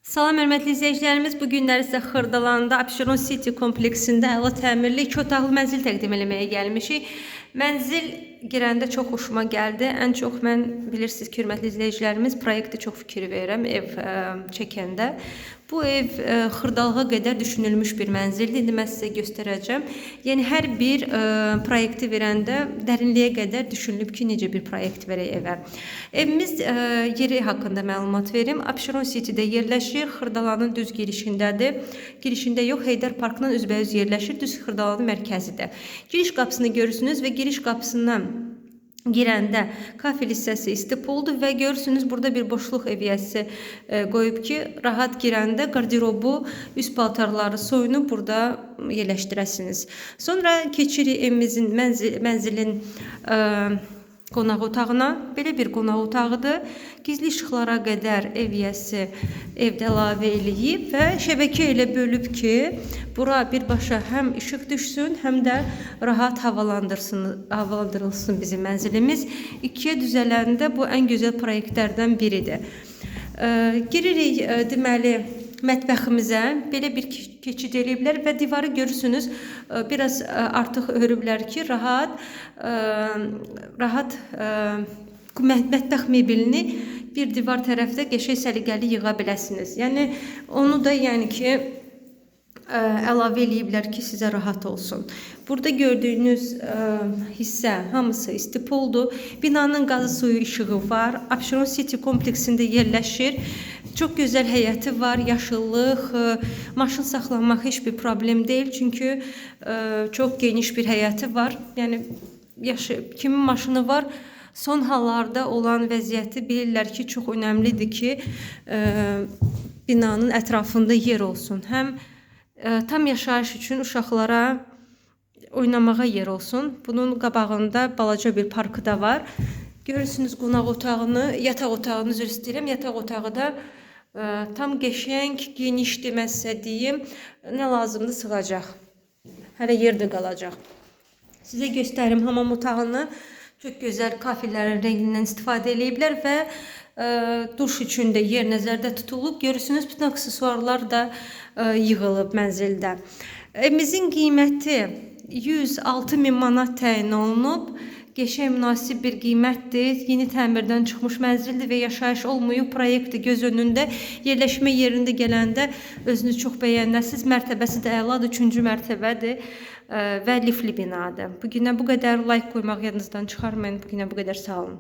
Salam hörmətli izləyicilərimiz, bu günləri sizə Xırdalanda Abşeron City kompleksində əla təmirli 2 otaqlı mənzil təqdim eləməyə gəlmişik. Mənzil girəndə çox xoşuma gəldi. Ən çox mən bilirsiniz ki, hörmətli izləyicilərimiz, proyektə çox fikir verirəm ev çəkəndə. Bu ev xırdalığa qədər düşünülmüş bir mənzildir. İndi mən sizə göstərəcəm. Yəni hər bir proyekti verəndə dərinliyə qədər düşünülüb ki, necə bir proyekt verək evə. Evimiz yeri haqqında məlumat verim. Abşeron City-də yerləşir. Xırdalanın düz girişindədir. Girişində yox, Heydər Parkının üzbəüz yerləşir. Düz Xırdalanın mərkəzidir. Giriş qapısını görürsünüz və giriş qapısından girəndə kafel hissəsi istipoldur və görürsünüz burada bir boşluq ev yiyəsi qoyub ki, rahat girəndə qarderobu, üst paltarları, soyunu burada yerləşdirəsiniz. Sonra keçirik evimizin mənzilin qonaq otağına. Belə bir qonaq otağıdır. Gizli işıqlara qədər ev yiyəsi evdə əlavə eləyib və şəbəkə elə bölüb ki, bura birbaşa həm işıq düşsün, həm də rahat havalandırılsın bizim mənzilimiz. İkiyə düzələndə bu ən gözəl proyektlərdən biridir. Giririk deməli mətbəximizə. Belə bir keçid eləyiblər və divarı görürsünüz, biraz artıq örüblər ki, rahat mətbəx mebelini bir divar tərəfdə qəşəng səliqəli yığa biləsiniz. Yəni onu da əlavə eləyiblər ki, sizə rahat olsun. Burada gördüyünüz hissə hamısı istipoldur. Binanın qazı, suyu, işığı var. Abşeron City kompleksində yerləşir. Çox gözəl həyəti var, yaşıllıq, maşın saxlamaq heç bir problem deyil, çünki çox geniş bir həyəti var. Yəni kimin maşını var, son hallarda olan vəziyyəti bilirlər ki, çox önəmlidir ki, binanın ətrafında yer olsun. Həm tam yaşayış üçün uşaqlara oynamağa yer olsun. Bunun qabağında balaca bir parkı da var. Görürsünüz qonaq otağını, yataq otağını, üzr istəyirəm. Yataq otağı da tam qəşəng, genişdir, mən sizə deyim. Nə lazımdır sığacaq. Hələ yer də qalacaq. Sizə göstərim hamam otağını. Çox gözəl kafellərin rəngindən istifadə eləyiblər və duş üçün də yer nəzərdə tutulub. Görürsünüz, bütün aksesuarlar da yığılıb mənzildə. Evimizin qiyməti 106 min manat təyin olunub. Qəşəng, münasib bir qiymətdir. Yeni təmirdən çıxmış mənzildir və yaşayış olmayıb. Proyekti göz önündə. Yerləşmə yerində gələndə özünüz çox bəyənəsiniz. Mərtəbəsi də əladır, 3-cü mərtəbədir və liftli binadır. Bugünə bu qədər. Like qoymaq yadınızdan çıxarmayın. Bugünə bu qədər. Sağ olun.